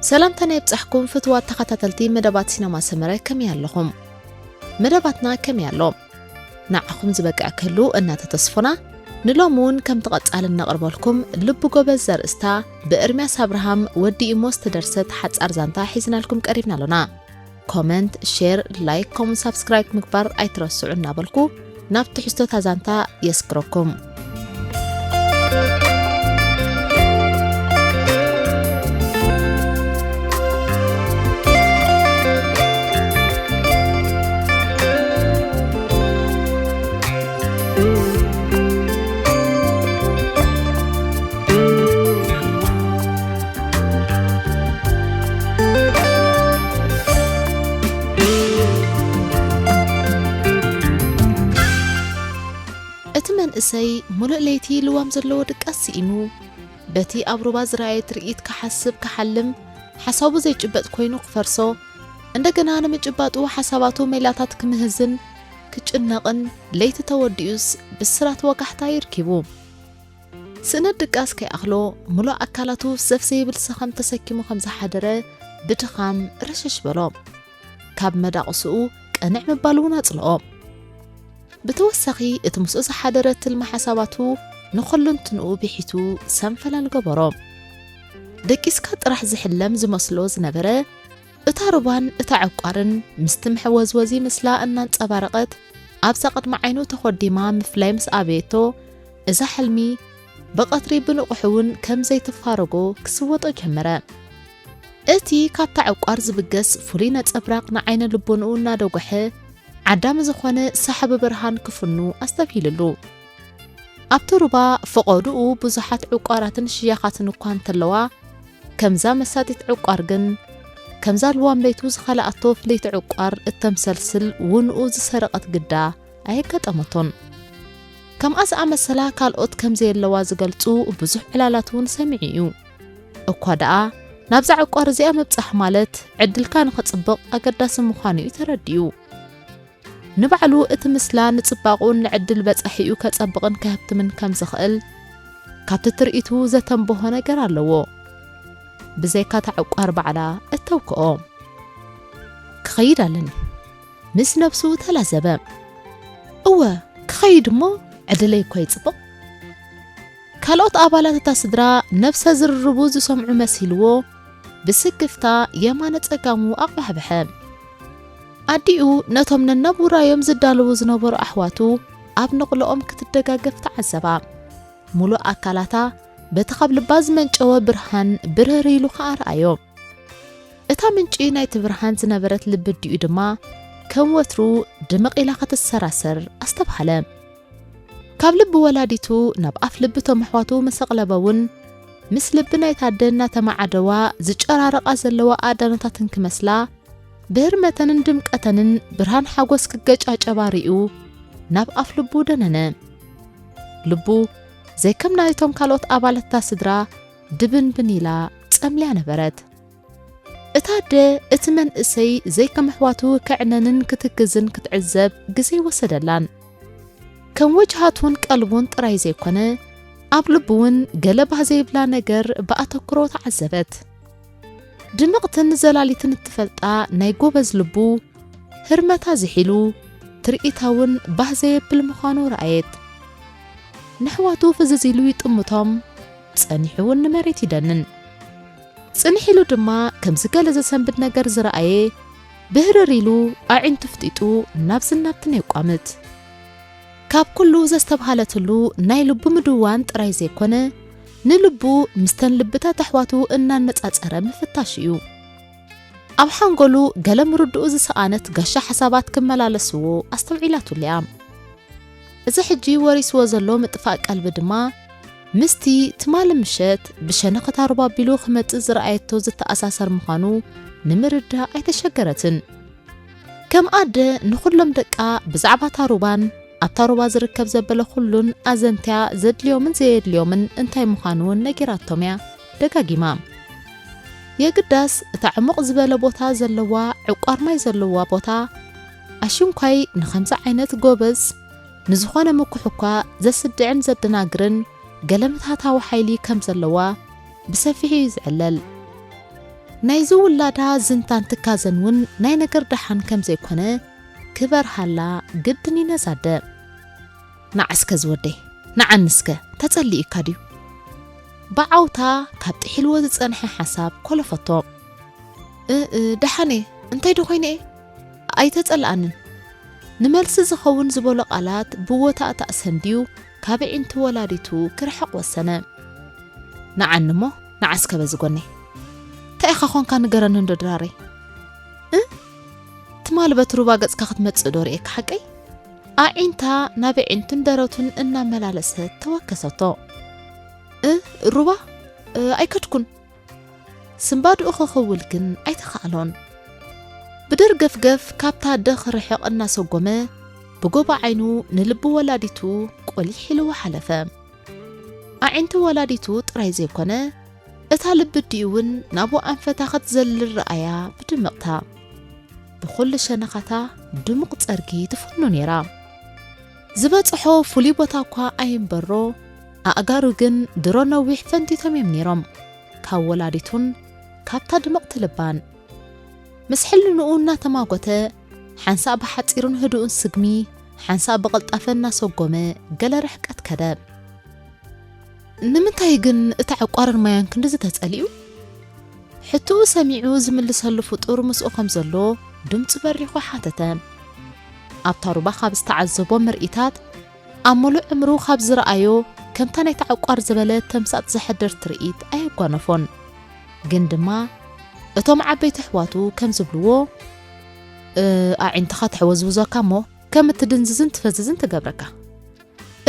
ሰላምታና ይብጻሕኩም ፍትዋት ተኸታተልቲ መደባት ሲነማ ሰመረ፣ ከመይ ኣለኹም? መደባትና ከመይ ኣሎ? ንዓኹም ዝበቅዕ ክህሉ እናተተስፎና፣ ንሎሚ እውን ከምቲ ቀጻሊ እነቕርበልኩም ልቢ ጎበዝ ዘርእስታ ብኤርምያስ ኣብርሃም ወዲ ኢሞ ዝተደርሰት ሓጻር ዛንታ ሒዝናልኩም ቀሪብና ኣሎና። ኮመንት፣ ሼር፣ ላይክ ከምኡ ሳብስክራይብ ምግባር ኣይትረስዑ እናበልኩ ናብ ትሕዝቶታ ዛንታ የስክረኩም። እቲ መንእሰይ ሙሉእ ለይቲ ልዋም ዘለዎ ድቃስ ስኢኑ፣ በቲ ኣብ ሩባ ዝረኣየ ትርኢት ክሓስብ ክሓልም፣ ሓሳቡ ዘይጭበጥ ኮይኑ ክፈርሶ፣ እንደገና ንምጭባጡ ሓሳባቱ ሜላታት ክምህዝን ክጭነቕን፣ ለይቲ ተወዲኡስ ብስራት ወጋሕታ ይርኪቡ። ስእነት ድቃስ ከይኣኽሎ፣ ሙሉእ ኣካላቱ ዘፍ ዘይብል ሰኸም ተሰኪሙ ከም ዝሓደረ ብድኻም ርሽሽ በሎ። ካብ መዳቕስኡ ቅንዕ ምባል እውን ኣጽልኦ። ብተወሳኺ፣ እቲ ምስኡ ዝሓደረ ትልሚ ሓሳባቱ ንኹሉንትንኡ ብሒቱ ሰንፈላል ገበሮ። ደቂስካ ጥራሕ ዝሕለም ዝመስሎ ዝነበረ፣ እታ ሩባን እታ ዕቋርን ምስቲ መሕወዝወዚ ምስላ እናንጸባረቐት፣ ኣብዛ ቅድሚ ዓይኑ ተኾዲማ ምፍላይ ምስ ኣበየቶ፣ እዛ ሕልሚ ብቐትሪ ብንቑሕ እውን ከም ዘይትፋረጎ ክስወጦ ጀመረ። እቲ ካብታ ዕቋር ዝብገስ ፍሉይ ነጸብራቕ ንዓይነ ልቦንኡ እናደጓሐ፣ ዓዳሚ ዝኾነ ሳሕቢ ብርሃን ክፍኑ ኣስተብሂልሉ። ኣብቲ ሩባ ፈቐዶኡ ብዙሓት ዕቋራትን ሽያኻትን እኳ እንተለዋ፣ ከምዛ መሳጢት ዕቋር ግን፣ ከምዛ ልዋም ለይቱ ዝኸልኣቶ ፍልይቲ ዕቋር እተምሰልስል ውንኡ ዝሰረቐት ግዳ ኣየጋጠመቶን። ከምኣ ዝኣመሰላ ካልኦት ከም ዘየለዋ ዝገልጹ ብዙሕ ዕላላት እውን ሰሚዑ እዩ። እኳ ደኣ ናብዛ ዕቋር እዚኣ ምብጻሕ ማለት ዕድልካ ንኽጽብቕ ኣገዳሲ ምዃኑ እዩ ተረዲኡ። ንባዕሉ እቲ ምስላ ንጽባቕኡን ንዕድል በጻሒኡ ከጸብቕን ከህብትምን ከም ዝኽእል ካብቲ ትርኢቱ ዘተንበሆ ነገር ኣለዎ። ብዘይካ እታ ዕቋር ባዕላ እተውክኦ። ክኸይድ ኣለኒ፣ ምስ ነብሱ ተላዘበ። እወ፣ ክኸይድ እሞ ዕድለይ እኮ ይጽብቕ። ካልኦት ኣባላት እታ ስድራ ነብሰ ዝርርቡ ዝሰምዑ መሲልዎ፣ ብስክፍታ የማነ ጸጋሙ ኣቕባሕብሐ። ኣዲኡ ነቶም ነናብ ውራዮም ዝዳለዉ ዝነበሩ ኣሕዋቱ ኣብ ንቕልኦም ክትደጋገፍ ተዓዘባ። ሙሉእ ኣካላታ በቲ ካብ ልባ ዝመንጨወ ብርሃን ብርህር ኢሉ ኸኣ ረኣዮ። እታ ምንጪ ናይቲ ብርሃን ዝነበረት ልቢ ኣዲኡ ድማ ከም ወትሩ ድምቕ ኢላ ክትሰራሰር ኣስተብሃለ። ካብ ልቢ ወላዲቱ ናብ ኣፍ ልቢ እቶም ኣሕዋቱ ምስ ኣቕለበ እውን፣ ምስ ልቢ ናይታ ኣደ እናተማዓደዋ ዝጨራረቓ ዘለዋ ኣእዳኖታት እንክመስላ፣ ብህርመተንን ድምቀተንን ብርሃን ሓጎስ ክገጫጨባ ሪኡ፣ ናብ ኣፍ ልቡ ደነነ። ልቡ ዘይከም ናይቶም ካልኦት ኣባላት እታ ስድራ ድብንብን ኢላ ጸምልያ ነበረት። እታ ኣደ እቲ መንእሰይ ዘይከም ኣሕዋቱ ከዕነንን ክትግዝን ክትዕዘብ ግዜ ኣይወሰደላን። ከም ወጅሃቱን ቀልቡን ጥራይ ዘይኮነ፣ ኣብ ልቡ እውን ገለ ባህ ዘይብላ ነገር ብኣተኩሮ ተዓዘበት። ድምቕትን ዘላሊትን እትፈልጣ ናይ ጎበዝ ልቡ፣ ህርመታ ዝሒሉ፣ ትርኢታ እውን ባህ ዘየብል ምዃኑ ረኣየት። ንኣሕዋቱ ፍዝዝ ኢሉ ይጥምቶም፣ ጸኒሑ እውን ንመሬት ይደንን። ጽንሕ ኢሉ ድማ ከምዚ ገለ ዘሰንብድ ነገር ዝረኣየ፣ ብህርር ኢሉ ኣዒንቱ ፍጢጡ ናብዝን ናብትን የቋምት። ካብ ኩሉ ዘስተብሃለትሉ ናይ ልቡ ምድዋን ጥራይ ዘይኮነ፣ ንልቡ ምስተን ልብታት ኣሕዋቱ እናነጻጸረ ምፍታሽ እዩ። ኣብ ሓንጎሉ ገለ ምርድኡ ዝሰኣነት ጋሻ ሓሳባት ክመላለስዎ ኣስተውዒላትሉ እያ። እዚ ሕጂ ወሪስዎ ዘሎ ምጥፋእ ቀልቢ ድማ ምስቲ ትማሊ ምሸት ብሸነኽ እታ ሩባ ኣቢሉ ክመጽእ ዝረኣየቶ ዝተኣሳሰር ምዃኑ ንምርዳእ ኣይተሸገረትን። ከም ኣደ ንኹሎም ደቃ ብዛዕባ እታ ሩባን ኣብታ ሩባ ዝርከብ ዘበለ ኩሉን ኣዘንትያ ዘድልዮምን ዘየድልዮምን እንታይ ምዃኑ እውን ነጊራቶም እያ ደጋጊማ። የግዳስ እታ ዕሙቕ ዝበለ ቦታ ዘለዋ ዕቋር ማይ ዘለዋ ቦታ ኣሽንኳይ ንኸምዚ ዓይነት ጎበዝ ንዝኾነ ምኩሕ እኳ ዘስድዕን ዘደናግርን ገለ ምትሃታዊ ሓይሊ ከም ዘለዋ ብሰፊሑ እዩ ዝዕለል። ናይዚ ውላዳ ዝንታን ትካዘን እውን ናይ ነገር ደሓን ከም ዘይኮነ ክበርሃላ ግድን እዩ ነዛ ኣደ። ንዓ እስከ ዝወደይ፣ ንዓኒ እስከ፣ ተጸሊኡካ ድዩ? ብዓውታ ካብ ጥሒልዎ ዝጸንሐ ሓሳብ ኮለፈቶ። እ፣ እ፣ ደሓን እየ፣ እንታይ ዶ ኮይነ እየ? ኣይተጸልኣንን። ንመልሲ ዝኸውን ዝበሎ ቃላት ብቦታኣ ተኣሰን ድዩ ካብ ኣዒንቲ ወላዲቱ ክርሕቕ ወሰነ። ንዓኒ እሞ፣ ንዓ እስከ በዚ ጎነይ። እንታይ ኢኻ ኾንካ ንገረኒ እንዶ ድራረይ። እ? ትማሊ በቲ ሩባ ገጽካ ክትመጽእ ዶ ርእየካ ሓቀይ? ኣዒንታ ናብ ኣዒንቱን ደረቱን እናመላለሰት ተወከሰቶ። እ? ሩባ? እ፣ ኣይከድኩን። ስንባድኡ ክኽውል ግን ኣይተኻእሎን። ብደርገፍገፍ ካብታ ኣደ ክርሕቕ እናሰጎመ፣ ብጎባ ዓይኑ ንልቢ ወላዲቱ ቆሊሕ ኢልዎ ሓለፈ። ኣዒንቲ ወላዲቱ ጥራይ ዘይኮነ፣ እታ ልቢ ኣዲኡ እውን ናብኡ ኣንፈታ ክትዘልል ረኣያ ብድምቕታ። ብኹሉ ሸነኻታ ድሙቕ ጸርጊ ትፍኑ ነይራ። ዝበጽሖ ፍሉይ ቦታ እኳ ኣይንበሮ፣ ኣእጋሩ ግን ድሮ ነዊሕ ፈንቲቶም እዮም ነይሮም፣ ካብ ወላዲቱን ካብታ ድምቕቲ ልባን። ምስ ሕልንኡ እናተማጎተ፣ ሓንሳእ ብሓጺሩን ህዱእን ስግሚ፣ ሓንሳእ ብቕልጣፈ እናሰጎመ ገለ ርሕቀት ከደ። ንምንታይ ግን እታ ዕቋርን ማያን ክንድዚ ተጸሊኡ? ሕቶኡ ሰሚዑ ዝምልሰሉ ፍጡር ምስኡ ከም ዘሎ ድምጹ በሪኹ ሓተተ። ኣብታ ሩባ ካብ ዝተዓዘቦ ምርኢታት፣ ኣብ ምሉእ ዕምሩ ካብ ዝረኣዮ ከምታ ናይታ ዕቋር ዝበለ ተምሳጥ ዘሕድር ትርኢት ኣየጓነፎን። ግን ድማ እቶም ዓበይቲ ኣሕዋቱ ከም ዝብልዎ፣ እ፣ ኣዒንትኻ ተሕወዝውዘካ እሞ ከም እትድንዝዝን ትፈዝዝን ትገብረካ።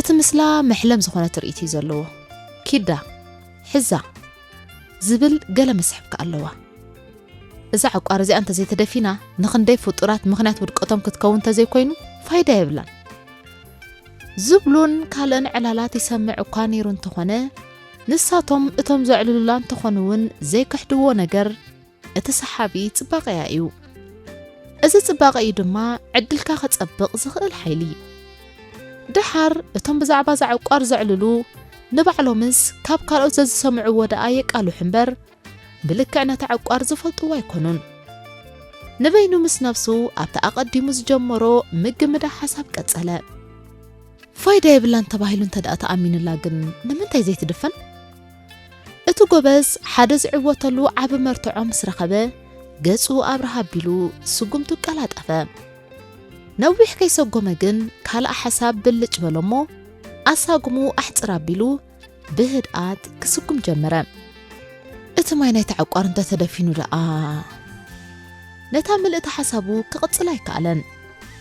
እቲ ምስላ መሕለም ዝኾነ ትርኢት እዩ ዘለዎ። ኪዳ፣ ሕዛ ዝብል ገለ መስሕብ ከኣ ኣለዋ። እዛ ዕቋር እዚኣ እንተዘይተደፊና፣ ንኽንደይ ፍጡራት ምኽንያት ውድቀቶም ክትከውን እንተዘይኮይኑ፣ ፋይዳ የብላን። ዝብሉን ካልእን ዕላላት ይሰምዕ እኳ ነይሩ እንተኾነ፣ ንሳቶም እቶም ዘዕልሉላ እንተኾኑ እውን ዘይክሕድዎ ነገር፣ እቲ ሰሓቢ ጽባቐያ እዩ። እዚ ጽባቐ እዩ ድማ ዕድልካ ከጸብቕ ዝኽእል ሓይሊ። ደሓር እቶም ብዛዕባ እዛ ዕቋር ዘዕልሉ፣ ንባዕሎምስ ካብ ካልኦት ዘዝሰምዕዎ ደኣ የቃልሑ እምበር፣ ብልክዕ ነታ ዕቋር ዝፈልጥዋ ኣይኮኑን። ንበይኑ ምስ ነብሱ ኣብቲ ኣቐዲሙ ዝጀመሮ ምግምዳ ሓሳብ ቀጸለ። ፋይዳ የብላን ተባሂሉ እንተ ደኣ ተኣሚኑላ ግን ንምንታይ ዘይትድፈን? እቲ ጎበዝ ሓደ ዝዕወተሉ ዓቢ መርትዖ ምስ ረኸበ፣ ገጹ ኣብርሃ ኣቢሉ ስጉምቱ ቀላጠፈ። ነዊሕ ከይሰጎመ ግን ካልእ ሓሳብ ብልጭ በሎ እሞ፣ ኣሳጉሙ ኣሕጽር ኣቢሉ ብህድኣት ክስጉም ጀመረ። እቲ ማይ ናይታ ዕቋር እንተ ተደፊኑ ደኣ? ነታ ምልእቲ ሓሳቡ ክቕጽል ኣይከኣለን፣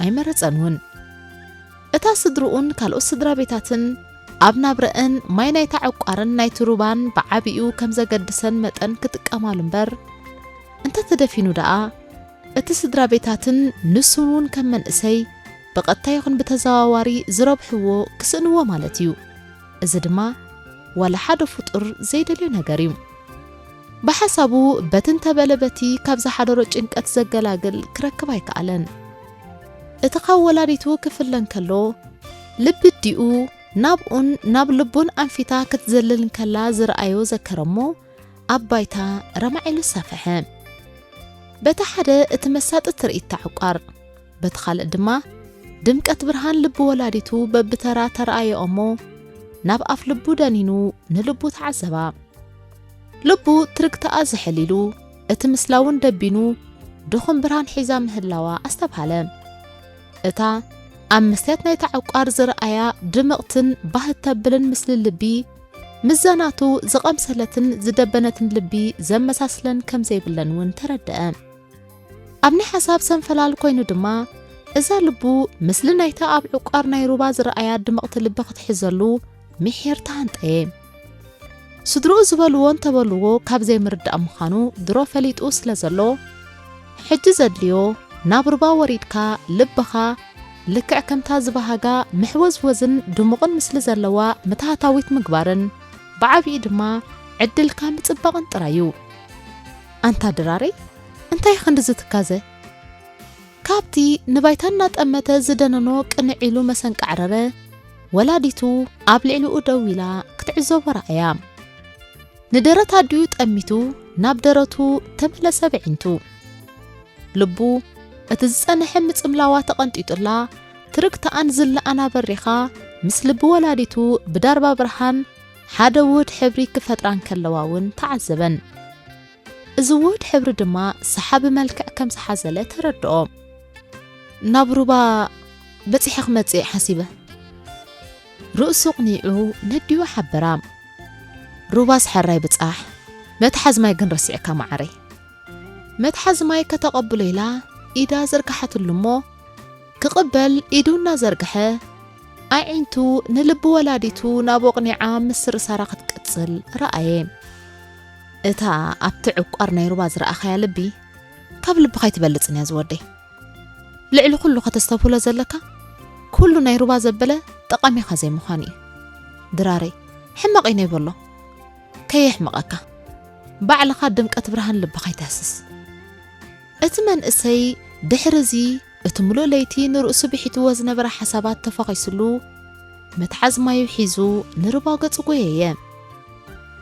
ኣይመረጸን እውን። እታ ስድርኡን ካልኦት ስድራ ቤታትን ኣብ ናብረአን ማይ ናይታ ዕቋርን ናይቲ ሩባን ብዓቢኡ ከም ዘገድሰን መጠን ክጥቀማሉ እምበር፣ እንተ ተደፊኑ ደኣ፣ እቲ ስድራ ቤታትን ንሱ እውን ከም መንእሰይ ብቐጥታ ይኹን ብተዘዋዋሪ ዝረብሕዎ ክስእንዎ ማለት እዩ። እዚ ድማ ዋላ ሓደ ፍጡር ዘይደልዮ ነገር እዩ። ብሓሳቡ በቲ እንተበለ በቲ ካብ ዝሓደሮ ጭንቀት ዘገላግል ክረክብ ኣይከኣለን። እቲ ካብ ወላዲቱ ክፍለ እንከሎ፣ ልቢ ኣዲኡ ናብኡን ናብ ልቡን ኣንፊታ ክትዘልል እንከላ ዝረኣዮ ዘከረ እሞ፣ ኣብ ባይታ ረማዕ ኢሉ ሰፈሐ። በቲ ሓደ እቲ መሳጢ ትርኢት እታ ዕቋር፣ በቲ ካልእ ድማ ድምቀት ብርሃን ልቢ ወላዲቱ በብተራ ተረኣዮ እሞ፣ ናብ ኣፍ ልቡ ደኒኑ ንልቡ ተዓዘባ። ልቡ ትርግታኣ ዝሕል ኢሉ፣ እቲ ምስላ እውን ደቢኑ፣ ድኹም ብርሃን ሒዛ ምህላዋ ኣስተብሃለ። እታ ኣብ መስትያት ናይታ ዕቋር ዝረኣያ ድምቕትን ባህ እተብልን ምስሊ ልቢ፣ ምስዛ ናቱ ዝቐምሰለትን ዝደበነትን ልቢ ዘመሳስለን ከም ዘይብለን እውን ተረድአ። ኣብ ናይ ሓሳብ ሰንፈላል ኮይኑ ድማ፣ እዛ ልቡ ምስሊ ናይታ ኣብ ዕቋር ናይ ሩባ ዝረኣያ ድምቕቲ ልቢ ክትሕዘሉ ምሒር ተሃንጠየ። ስድርኡ ዝበልዎ እንተበልዎ ካብ ዘይምርዳእ ምዃኑ ድሮ ፈሊጡ ስለ ዘሎ፣ ሕጂ ዘድልዮ ናብ ሩባ ወሪድካ ልብኻ ልክዕ ከምታ ዝበሃጋ ምሕወዝወዝን ድሙቕን ምስሊ ዘለዋ ምትሃታዊት ምግባርን ብዓቢኡ ድማ ዕድልካ ምጽባቕን ጥራይ እዩ። ኣንታ ድራረይ፣ እንታይ ክንድዚ ትካዘ? ካብቲ ንባይታ እናጠመተ ዝደነኖ ቅንዕ ኢሉ መሰንቃዕረረ፣ ወላዲቱ ኣብ ልዕሊኡ ደው ኢላ ክትዕዘቦ ረኣያ። ንደረት ኣዲኡ ጠሚቱ ናብ ደረቱ ተመለሰ ብዒንቱ። ልቡ እቲ ዝጸንሐ ምጽምላዋ ተቐንጢጡላ፣ ትርግተኣን ዝለኣና በሪኻ፣ ምስ ልቢ ወላዲቱ ብዳርባ ብርሃን ሓደ ውሁድ ሕብሪ ክፈጥራ እንከለዋ እውን ተዓዘበን። እዚ ውሁድ ሕብሪ ድማ ሰሓቢ መልክዕ ከም ዝሓዘለ ተረድኦ። ናብ ሩባ በጺሐ ክመጽእ እየ ሓሲበ። ርእሱ ኣቕኒዑ ነዲኡ ሓበራ። ሩባስ ሕራይ ብጻሕ፣ መትሓዝ ማይ ግን ረሲዕካ መዓረይ። መትሓዝ ማይ ከተቐብሎ ኢላ ኢዳ ዘርግሓትሉ እሞ፣ ክቕበል ኢዱ እናዘርግሐ፣ ኣዒንቱ ንልቢ ወላዲቱ ናብ ኣቕኒዓ ምስርሳራ ክትቅጽል ረኣየ። እታ ኣብቲ ዕቋር ናይ ሩባ ዝረኣኻያ ልቢ፣ ካብ ልብኻ ኣይትበልጽን እያ ዝወደይ። ልዕሊ ኩሉ ከተስተብህሎ ዘለካ፣ ኩሉ ናይ ሩባ ዘበለ ጠቓሚኻ ዘይምዃኑ እዩ። ድራረይ፣ ሕመቕ እዩ ነይበሎ። ከየሕምቐካ፣ ባዕልኻ ድምቀት ብርሃን ልብኻ ኣይተህስስ። እቲ መንእሰይ ድሕሪ እዚ፣ እቲ ምሉእ ለይቲ ንርእሱ ብሒትዎ ዝነበረ ሓሳባት ተፈኺስሉ፣ መትሓዝ ማዩ ሒዙ ንሩባ ገጹ ጎየየ።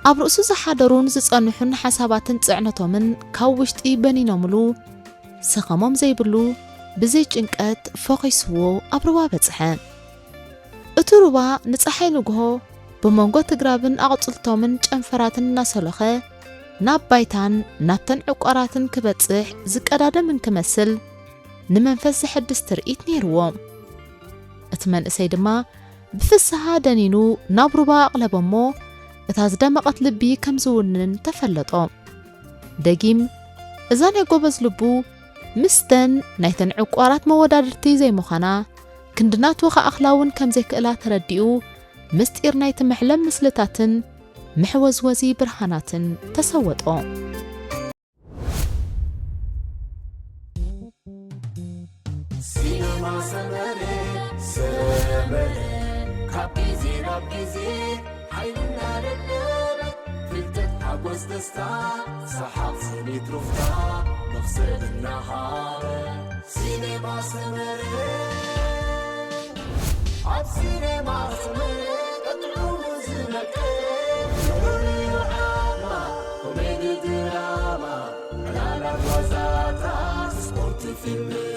ኣብ ርእሱ ዝሓደሩን ዝጸንሑን ሓሳባትን ጽዕነቶምን ካብ ውሽጢ በኒኖምሉ፣ ሰኸሞም ዘይብሉ፣ ብዘይ ጭንቀት ፈኺስዎ ኣብ ሩባ በጽሐ። እቲ ሩባ ንጸሓይ ንግሆ ብመንጎ ትግራብን ኣቕጽልቶምን ጨንፈራትን እናሰሎኸ፣ ናብ ባይታን ናብተን ዕቋራትን ክበጽሕ ዝቀዳደም እንክመስል፣ ንመንፈስ ዘሐድስ ትርኢት ነይርዎ። እቲ መንእሰይ ድማ ብፍስሃ ደኒኑ ናብ ሩባ ኣቕለበ እሞ፣ እታ ዝደመቐት ልቢ ከም ዝውንን ተፈለጦ። ደጊም፣ እዛ ናይ ጎበዝ ልቡ ምስተን ናይተን ዕቋራት መወዳድርቲ ዘይምዃና፣ ክንዲ ናቱ ክኣኽላ እውን ከም ዘይክእላ ተረዲኡ፣ ምስጢር ናይቲ መሕለም ምስልታትን መሕወዝወዚ ብርሃናትን ተሰወጦ። ሲነማ ሰመረ፣ ሰመረ፣ ካብ ግዜ ናብ ግዜ ሓይሊ እናደለበ፣ ፍልጠት፣ ሓጎስ፣ ደስታ፣ ሰሓቕ፣ ስኒት፣ ሩፍታ፣ መኽሰብ እናሃበ። ሲነማ ሰመረ፣ ኣብ ሲነማ ሰመረ፣ ጥዑሙ ዝነቀ፣ ፍሉይ ዓማ፣ ኮሜዲ፣ ድራማ፣ ዕላላት፣ ዋዛታት፣ ስፖርት፣ ፊልም፣